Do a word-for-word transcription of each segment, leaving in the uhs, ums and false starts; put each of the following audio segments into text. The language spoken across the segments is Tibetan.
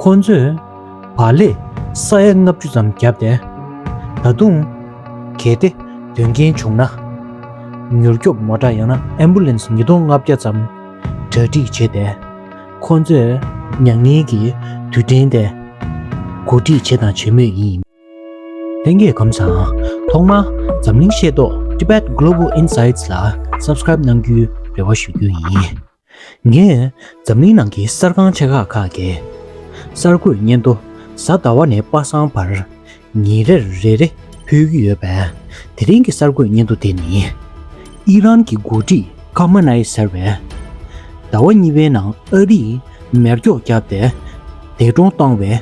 ཁོང་ཚོས་བག་ལེབ་ས་ཡ་ལྔ་བཅུ་ཙམ་བརྒྱབ་སྟེ། ད་དུང་གལ་ཏེ་དོན་རྐྱེན་བྱུང་ན། མྱུར་སྐྱོབ་མོ་ཊ་ཡང་ན་ཨེམ་བུ་ལན་སི་ཉིས་སྟོང་ལྔ་བརྒྱ་ཙམ་གྲ་སྒྲིག་བྱས་ཏེ། ཁོང་ཚོས་མྱ་ངན་གྱི་དུས་དྲན་དེ་གོ་སྒྲིག་བྱས་དང་བྱེད་མུས་ཡིན། ལྷན་རྒྱས་ཁམས་བཟང་། ཐོག་མར་འཛམ་གླིང་ཤེས་རྟོགས་Tibet Global Insights ལ་སབ་སི་ཀ་རེབ་གནང་རྒྱུའི་རེ་བ་ཞུ་རྒྱུ་ཡིན། ངས་འཛམ་གླིང་ནང་གི་གསར་ཁང་ཆེ་ཁག་ཁག་གིས་གསར་འགོད་སྙན་ཐོ་གཟའ་ཟླ་བ་ནས་པ་སངས་བར་ཉིན་རེར་རེ་རེ་ཕུལ་གྱི་ཡོད་པས། དེ་རིང་གི་གསར་འགོད་སྙན་ཐོ་དེ་ནི། ཨི་རན་གྱི་འགོ་ཁྲིད་ཁ་མ་ནའི་ཟེར་བས། ཟླ་བ་གཉིས་པའི་ནང་ཨ་རིས་མེ་སྒྱོགས་བརྒྱབ་སྟེ་འདས་གྲོངས་བཏང་བའི་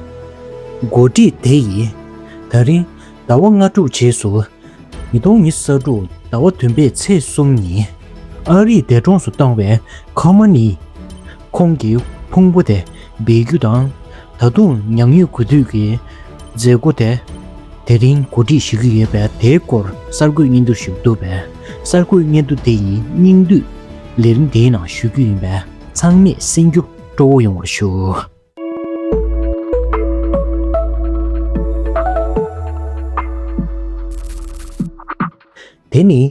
འགོ་ཁྲིད་དེ་ཡིས། ད་རིང་ཟླ་བ་ལྔ་དྲུག་རྗེས་སུ། ཉིས་སྟོང་ཉི་ཤུ་རྩ་དྲུག་ཟླ་བ་བདུན་པའི་ཚེས་གསུམ་ཉིན། ཨ་རིས་འདས་གྲོངས་སུ་བཏང་བའི་ཁ་མ་ནི། ཁོང་གི་ཕུང་པོ་དེ་སྦས་རྒྱུ་དང་། ད་དུང་མྱ་ངན་གུས་འདུད་ཀྱི་མཛད་སྒོ་དེ་དེ་རིང་གོ་སྒྲིག་ཞུ་གི་ཡོད་པས། དེའི་སྐོར་གསར་འགོད་སྙན་ཐོ་ཞིག་འདུག་པས། གསར་འགོད་སྙན་ཐོ་དེ་ཡི་སྙིང་བསྡུས་ལས་རིམ་འདིའི་ནང་ཞུ་རྒྱུ་ཡིན་པས། ཚང་མས་གསན་རྒྱུ་སྤྲོ་བོ་ཡོང་བར་ཞུ། དེ་ནི་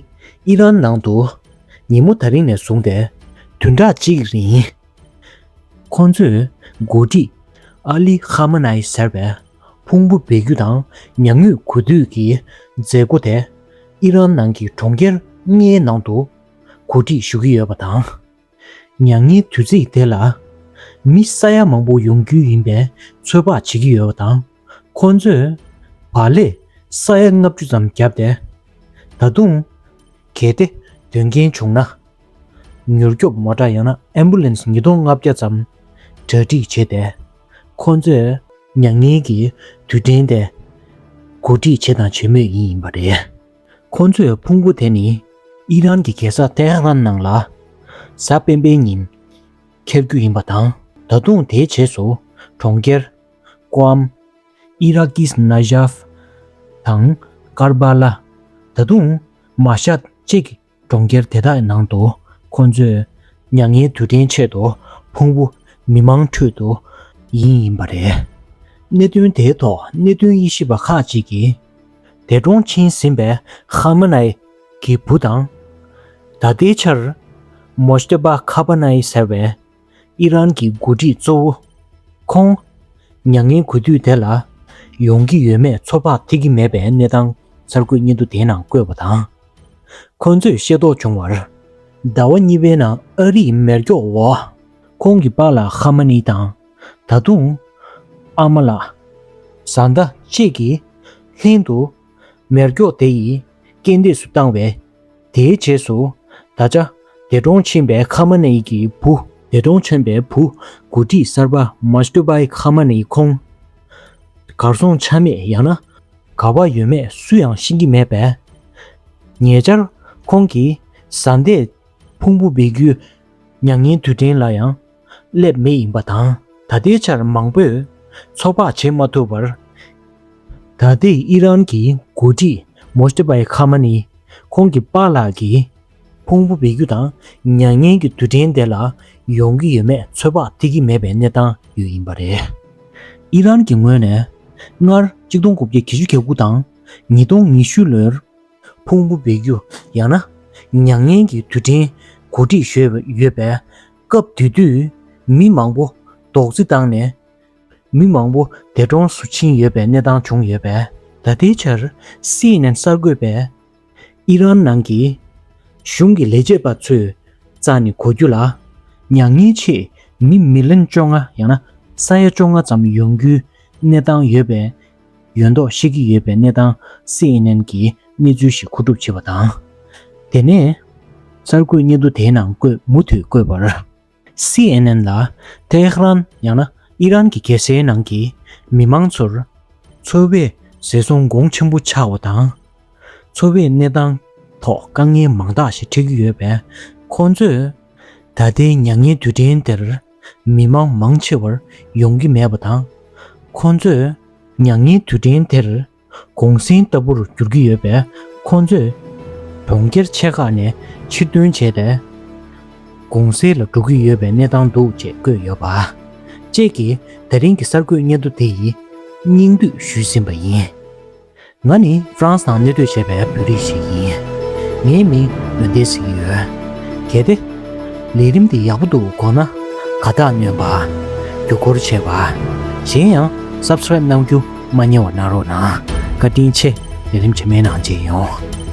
ཨི་རན་ནང་དུ་ཉིན་མོ་དེ་རིང་ནས་བཟུང་སྟེ་བདུན་ཕྲག་གཅིག་རིང་། ཁོང་ཚོས་འགོ་ཁྲིད་ཨ་ལི་ཁ་མ་ནའི་ཟེར་བའི་ཕུང་པོ་སྦས་རྒྱུ་དང་མྱ་ངན་གུས་འདུད་ཀྱི་མཛད་སྒོ་དེ་ཨི་རན་ནང་གི་གྲོང་ཁྱེར་ལྔའི་ནང་དུ་གོ་སྒྲིག་ཞུ་གི་ཡོད་པ་དང་། མྱ་ངན་དུས་ཚིགས་དེ་ལ་མི་ས་ཡ་མང་པོ་ཡོང་རྒྱུ་ཡིན་པའི་ཚོད་དཔག་བྱེད་ཀྱི་ཡོད་པ་དང་། ཁོང་ཚོས་བག་ལེབ་ས་ཡ་ལྔ་བཅུ་ཙམ་བརྒྱབ་སྟེ། ད་དུང་གལ་ཏེ་དོན་རྐྱེན་བྱུང་ན། མྱུར་སྐྱོབ་མོ་ཊ་ཡང་ན་ཨེམ་བུ་ལན་སི་ཉིས་སྟོང་ལྔ་བརྒྱ་ཙམ་གྲ་སྒྲིག་བྱས་ཏེ། ཁོང་ཚོས་མྱ་ངན་གྱི་དུས་དྲན་དེ་གོ་སྒྲིག་བྱས་དང་བྱེད་མུས་ཡིན་པ་རེད། ཁོང་ཚོས་ཕུང་པོ་དེ་ནི་ཨི་རན་གྱི་རྒྱལ་ས་ཏེ་ཧ་རན་ནང་ལ་གཟའ་སྤེན་པའི་ཉིན་འཁྱེར་རྒྱུ་ཡིན་པ་དང་། ད་དུང་དེའི་རྗེས་སུ་གྲོང་ཁྱེར་ཀོའམ། ཨི་ར་ཀིས་ནཱ་ཇཱབ་དང་། ཀར་བ་ལ། ད་དུང་མ་ཤད་བཅས་ཀྱི་གྲོང་ཁྱེར་དེ་དག་ནང་དུ་ཁོང་ཚོས་མྱ་ངན་དུས་དྲན་ཆེད་དུ་ཕུང་པོ་མི་མང་ཁྲོད་དུ་ཡིན་ཡིན་པ་རེད། གནད་དོན་དེའི་ཐོག་གནད་དོན་དབྱེ་ཞིབ་པ་ཁག་ཅིག་གིས། འདས་གྲོངས་ཕྱིན་ཟིན་པའི་ཁ་མ་ནའི་གི་བུ་དང་། ད་ལྟའི་ཆར་མོ་ཤ་ཏེ་བྷ་ཁ་མ་ནའི་ཟེར་བའི་ཨི་རན་གྱི་འགོ་ཁྲིད་གཙོ་བོ་ཁོང་མྱ་ངན་གུས་འདུད་དེ་ལ་ཡོང་གི་ཡོད་མེད་ཚོད་དཔག་ཐེབས་ཀྱི་མེད་པའི་གནས་སྟངས་གསར་འགོད་སྙན་ཐོ་དེའི་ནང་བཀོད་པ་དང་། ཁོང་ཚོས་ཤེས་རྟོགས་བྱུང་བར། ཟླ་བ་གཉིས་པའི་ནང་ཨ་རིའི་མེ་སྒྱོགས་འོག་ཁོང་གི་པཱ་ལགས་ཁ་མ་ནི་དང་། ད་དུང་ཨ་མ་ལགས། བཟའ་ཟླ་བཅས་ཀྱིས་ལྷན་དུ་མེ་སྒྱོགས་དེ་ཡི་རྐྱེན་འདས་སུ་བཏང་བས། དེའི་རྗེས་སུ་ད་ཆ་འདས་གྲོངས་ཕྱིན་པའི་ཁ་མ་ནའི་གི་བུ། འདས་གྲོངས་ཕྱིན་པའི་བུ་འགོ་ཁྲིད་གསར་པ་མོ་ཤ་ཏེ་བྷ་ཁ་མ་ནའི་ཁོང་གར་སོང་ཆ་མེད་ཡང་ན་ག་པར་ཡོད་མེད་སུ་ཡང་ཤེས་ཀྱི་མེད་པས། ཉེ་ཆར་ཁོང་གི་བཟའ་ཟླས་ཕུང་པོ་སྦས་རྒྱུའི་མྱ་ངན་དུས་དྲན་ལ་ཡང་སླེབས་མེད་ཡིན་པ་དང་། ད་ལྟའི་ཆར་མང་པོས་ཚོད་དཔག་བྱེད་མ་ཐུབ་པར། ད་ལྟའི་ཨི་རན་གྱི་འགོ་ཁྲིད་མོ་ཤ་ཏེ་བྷ་ཁ་མ་ནི་ཁོང་གི་པཱ་ལགས་ཀྱི་ཕུང་པོ་སྦས་རྒྱུ་དང་མྱ་ངན་གྱི་དུས་དྲན་དེ་ལ་ཡོང་གི་ཡོད་མེད་ཚོད་དཔག་ཐེབས་ཀྱི་མེད་པའི་གནས་སྟངས་ཡོད་ཡིན་པ་རེད། ཨི་རན་གྱི་ངོས་ནས་སྔར་གཅིག་སྟོང་དགུ་བརྒྱ་བརྒྱད་ཅུ་གྱ་དགུ་དང་ཉིས་སྟོང་ཉི་ཤུ་ལོར་ཕུང་པོ་སྦས་རྒྱུ་ཡང་ན་མྱ་ངན་གྱི་དུས་དྲན་གོ་སྒྲིག་ཞུས་ཡོད་པས། སྐབས་དེ་དུས་མི་མང་པོ་རྡོག་རྫིས་བཏང་ནས། མི་མང་པོ་འདས་གྲོངས་སུ་ཕྱིན་ཡོད་པའི་གནས་སྟངས་བྱུང་ཡོད་པས། ད་ལྟའི་ཆར་སི་ཨེན་ཨེན་གསར་འགོད་པས་ཨི་རན་ནང་གི་གཞུང་གི་ལས་བྱེད་པ་ཚོའི་རྩ་ནས་གོ་རྒྱུ་ལ། མྱ་ངན་ཆེད་མི་མི་ལི་ཡོན་བཅོ་ལྔ་ཡང་ན་ས་ཡ་བཅོ་ལྔ་ཙམ་ཡོང་རྒྱུའི་གནས་སྟངས་ཡོད་པའི་ཡོད་མདོག་བཤད་ཀྱི་ཡོད་པའི་གནས་སྟངས་སི་ཨེན་ཨེན་གྱིས་གནས་ཚུལ་ཞིག་མཁོ་སྒྲུབ་བྱས་པ་དང་། དེ་ནས་གསར་འགོད་སྙན་ཐོ་དེའི་ནང་བཀོད་མུ་མཐུད་བཀོད་པར། སི་ཨེན་ཨེན་ལ་ཏེ་ཧ་རན་ཡང་ན་ཨི་རན་གྱི་རྒྱལ་སའི་ནང་གི་མི་མང་ཚོར་འཚོ་བའི་ཟད་སོང་གོང་ཆེན་པོ་ཆགས་པ་དང་། འཚོ་བའི་གནས་སྟངས་ཐོག་དཀའ་ངལ་མང་དག་ཞིག་འཕྲད་ཀྱི་ཡོད་པས། ཁོང་ཚོས་ད་ལྟའི་མྱ་ངན་དུས་དྲན་དེར་མི་མང་མང་ཆེ་བར་ཡོང་གི་མེད་པ་དང་། ཁོང་ཚོས་མྱ་ངན་དུས་དྲན་དེར་གུང་སེང་ལྟ་བུར་འགྱུར་གྱི་ཡོད་པས། ཁོང་ཚོས་གྲོང་ཁྱེར་ཆེ་ཁག་ནས་ཕྱིར་ཐོན་བྱས་ཏེ། གུང་སེང་ལ་འགྲོ་གི་ཡོད་པའི་གནས་སྟངས་འདུག་ཅེས་བཀོད་ཡོད་པ། བཅས་ཀྱིས་ད་རིང་གི་གསར་འགོད་སྙན་ཐོ་དེ་ཡི་སྙིང་བསྡུས་ཞུས་ཟིན་པ་ཡིན། ང་ནི་ཧྥ་རན་སི་ནང་གནས་སྡོད་བྱས་པའི་བོད་རིགས་ཤིག་ཡིན། ངའི་མིང་ཡོན་ཏན་ཟེར་གྱི་ཡོད། གལ་ཏེ། ལས་རིམ་འདི་ཡག་པོ་འདུག་དགོངས་ན། དགའ་རྟགས་སྣོན་པ། བརྒྱུད་སྐུར་བྱེད་པ། གཞན་ཡང་སབ་སི་ཀ་རེབ་གནང་རྒྱུ་མ་བསྙེལ་བ་གནང་རོགས་གནང་། བཀའ་དྲིན་ཆེ། ལས་རིམ་རྗེས་མའི་ནང་མཇལ་ཡོང་།